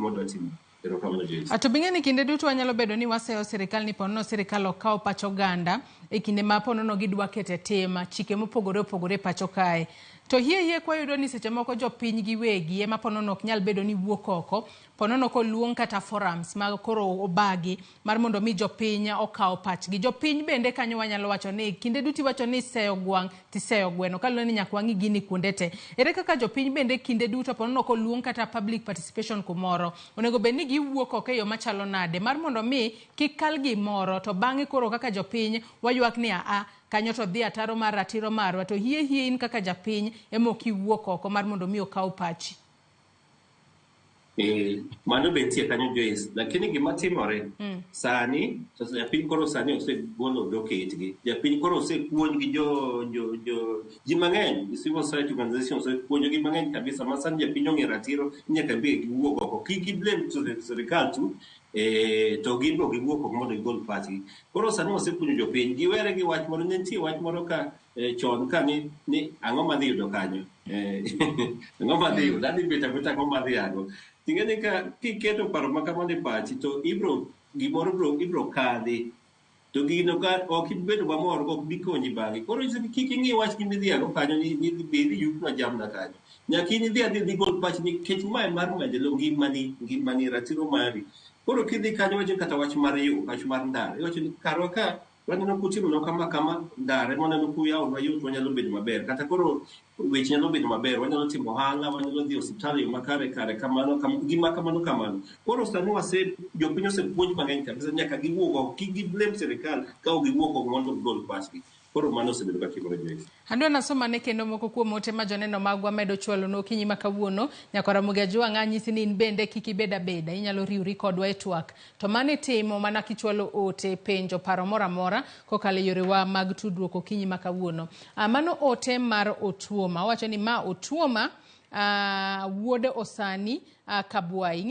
gima wadwa timo. Erokamano Joyce. To bing'e ni kinde duto wanyalo bedo ni waseyo sirikal ni ponono sirikal ok kaw pach oganda e kinde ma ponono gidwa keto e tim chike mopogore opogore e pacho kae. To hie hie kwayudo ni seche moko jopiny giwegi ema ponono ok nyal bedo ni wuok oko, ponono koluong kata forums ma koro obagi mar mondo mi jopiny okaw pachgi. Jopiny bende kanyo wanyalo wacho ni kinde duto iwacho ni iseyo gwang' tiseyo gweno kaluwore ni nyaka wang'i gini kuonde te. Ere kaka jopiny bende kinde duto ponono koluong kata public participation kumoro, onego bed ni giwuok oko e yo machalo nade mar mondo mi kik kal gimoro to bang'e koro kaka jopiny waywak ni aa kanyo to dhi ataro mar ratiro marwa to hie hie in kaka japiny ema ok iwuok oko mar mondo mi okaw pachi. Eh, mano be nitie kanyo Joyce, lakini gima timore sani to japiny koro sani osegolo dhok e itgi. Japiny koro osepuonj gi jo jo jo ji mang'eny, civil society organization osepuonjogi mang'eny kabisa ma sani japiny ong'e ratiro ni nyaka be giwuog oko. Kik giblame sirikal tu, eh, to gin be ok giwuok oko mondo gigol pachgi. Koro sani wasepuonjo jopiny, giwere gi wach moro, ne nitie wach moro ka eh, chon ka ni, ni ang'o madhi yudo kanyo eh, ang'o madhi yudo adhi bet abeta ang'o madhi ago ting'e ni ka kiketo paro ma kamano e pachi to ibro gimoro bro ibro kadhi to gino ka ok ibedo mamor go ok bi konyi bang'e koro nyiso ni kik ing'i wach gima idhi ago kanyo ni ni be idhi yuknwa jamna kanyo nyaka in idhi adhi idhi gol pachi nikech mae mar maendeleo ngimani ngimani ratiro mari koro kidhi kanyo wacho kata wach mar yo wach mar ndara iwacho ni karwa ka waneno kutimonwa kama kama ndara ema waneno kuyawonwa yot wanyalo bedo maber kata koro weche nyalo bedo maber wanyalo timo ohala wanyalo dhi e osiptal e yo makare kare kamano kam, gima kamano kamano koro sani wase jopiny osepuonj mang'eny kabisa nyaka giwuog oko kik giblame sirikal ka ok giwuok oko mondo gigol pachgi koro mano osebedo ka timore Joyce. Adwa nasomane kendo moko kuom ote ma joneno magwa medo chwalonu okinyi ma kawuono. Nyakwar Ramogi Ajwang'a anyisi ni in bende kik ibed abeda, inyalo riwri kodwa e twak. To mano itimo mana kichwalo ote, penjo, paro moro amora kokalo e yorewa mag tudruok okinyi ma kawuono. Ah, mano ote mar Otuoma. Owacho ni ma Otuoma ah, wuod Osani ah, Kabwai.